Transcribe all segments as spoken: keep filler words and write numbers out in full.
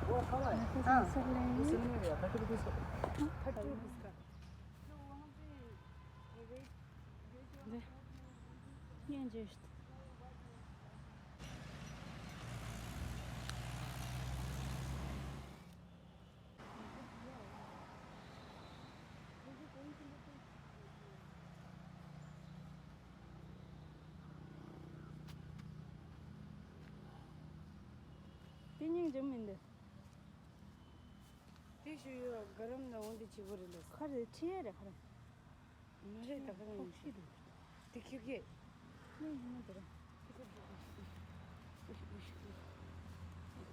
हाँ, उसमें भी है, थर्टी रुपीज़ का। थर्टी रुपीज़ का। དེ་སྙིང་རྗེ་མི་འདུག་དེ་ཞུ་ཡོད། ག་རམ་ན་འོང་དེ་བྱེད་པོ་རེད་ལ། ཁ་རེ་ཁྲིད་ཡས་རེད་ཁ་རེ། མ་རེད། ད་ག་རང་ཡིན་ཤི་འདུག་དེ་ཁྱོད་ཀྱིས། ནི་ཡིན་ན་དེ་ར། དེ་ཁ་འགྲོ་གི་ཤི་འདུག་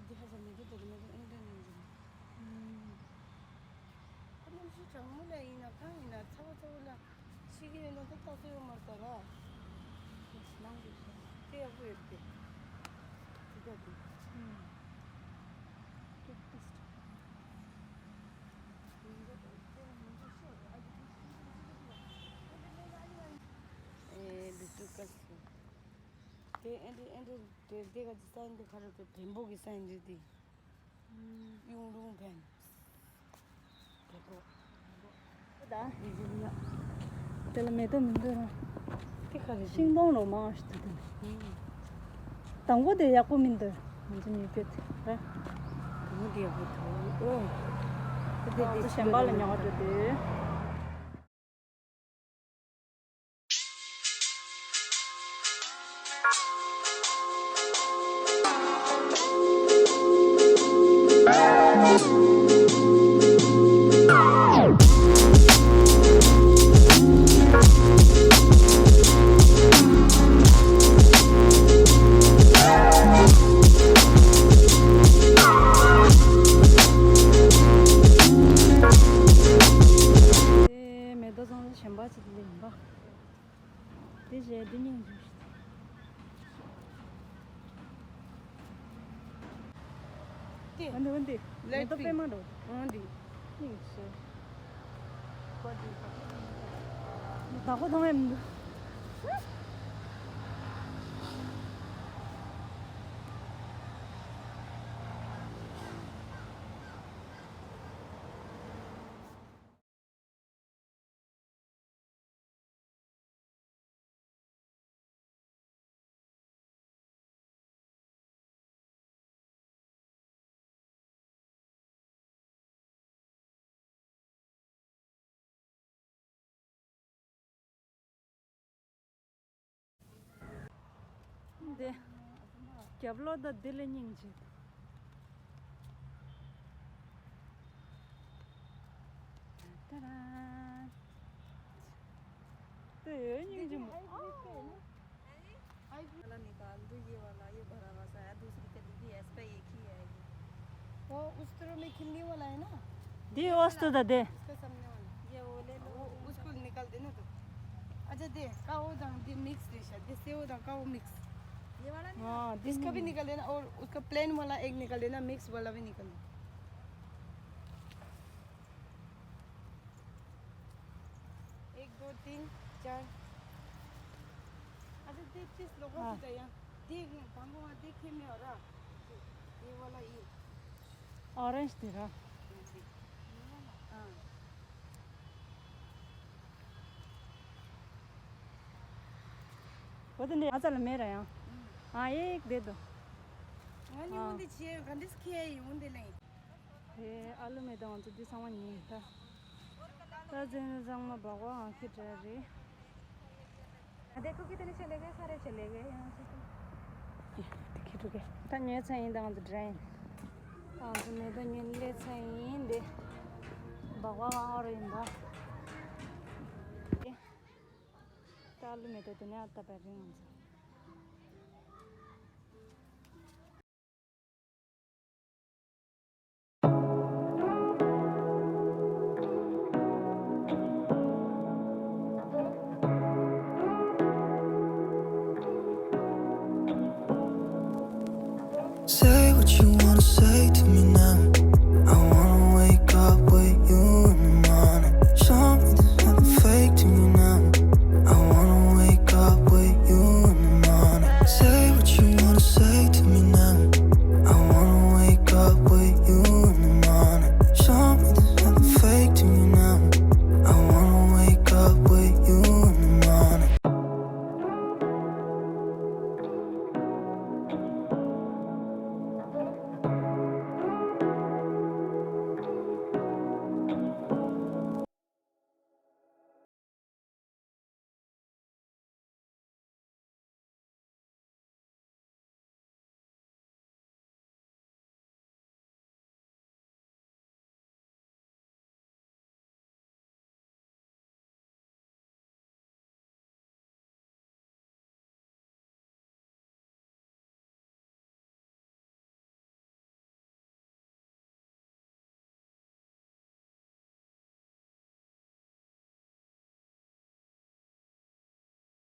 འདི་ཧ་ས་མེད་དུ་དེ་ར་མེད་དུ་ཨེ་འདྲ་ནས་འཇུ། ཨ་ནམ་ཤི་གྲང་མོ་ལ་ཡིན་ན་གང་ཡིན་ན་ཚ་བ་ཚ་བ་ལ། ཤི་གི་ཡོད་ན་ད་ལྟ་སོ་ཡོད་མ་རེད་ད་ར། ནང་གི་ཤི། དེ་ཡག་པོ་ཡོད་དེ། དེ་ག་དེ། ཨུམ། ཨེ་ལི་ཏུ་ཀ་སི། དེ་ཨེ་འདྲ་ཨེ་འདྲ་དེ་དེ་ག་དེ་ས་ཡིན་དེ་ག་རེད་དེ་བེམ་པོ་གི་ས་ཡིན་དེ་དེ། ཡུང་རུང་ཕན། དེ་ལ་མེ་ཏོག་མི་འདུག་ར། དེ་ག་རེ་ཤིང་སྡོང་ལོ་མང་ཞིག་འདུག་དེ་ནི། དང་པོ་དེ་ཡག་པོ་མི་འདུག་ང་ཚོ་མི་བོད་དེ་ར། དང་པོ་དེ་ཡག་པོ་འདུག་ཨོ། དེ་དེ་ང་ཚོ་གཞན་པ་ལ་ཉོ་བ་འགྲོ་དུས། དེ་མེ་ཏོག་ཚང་གཞན་པ་ཅིག་ལ་ཡིན་པ། དེ་བྱས་དེ་སྙིང་རྗེ་ཞིག་དེ། འོན་ཏེ་འོན་ཏེ། མེ་ཏོག་པད་མ་འདྲ་བོ། འོན་ཏེ། སྙིང་རྗེ། བདག་པོ་མཐོང་ཡ་མི་འདུག་འདི། རྒྱབ་ལོགས་དང་འདི་ལ་སྙིང་རྗེ། ཏ་ར། དེ་སྙིང་རྗེ་མོ། हाइब्रिड वाला निकाल दो, ये वाला, ये भरा हुआ सा है, दूसरी कली भी है, इस पे एक ही है ये। वो उस तरह में खिलने वाला है ना? दी ओस्तु दा दे। इसका सामने वाला। ये ओले लो। वो उसको निकाल देना तो। अच्छा दे, का वो दाम दे मिक्स दे शायद, दे से वो दाम का वो मिक्स। ये वाला नहीं? हाँ, इसका भी निकाल देना और उसका प्लेन वाला एक निकाल देना, मिक्स वाला भी निकाल देना। एक, दो, तीन, चार। अच्छा, दे चीज लोगों को जाया। दे, भांगो, दे खेमे हो रहा। ये वाला, ये। ऑरेंज दे रहा। हाँ। वो तो नहीं, अच्छा, मेरा यहाँ। हाँ, ये एक दे दो। हाँ, नहीं, हाँ। वो दे चाहिए, गंदिस किया है, वो दे नहीं। དེ་ཨ་ལུ་མེ་ཏོག་ང་ཚོ་འདི་ཚང་མ་ཉོས་ད། ད་འཛིན་ཚང་མ་སྦག་སྦག་ཨང་ཁྱི་འདྲ་རེད། देखो कितने चले गए, सारे चले गए यहाँ से तो। དེ་ཁྱི་འགྲོ་གི། ད་ཉོས་ཚར་ཡིན་ད་ང་ཚོ་འདྲ་ཡིན། ང་ཚོ་མེ་ཏོག་ཉོས་སླེབས་ཚར་ཡིན་འདི། སྦག་སྦག་ཨང་རེད་ཡིན་ད། ད་ཨ་ལུ་མེ་ཏོག་དེ་ནས་ཨ་ད་པའི་རིང་ང་ཚོ།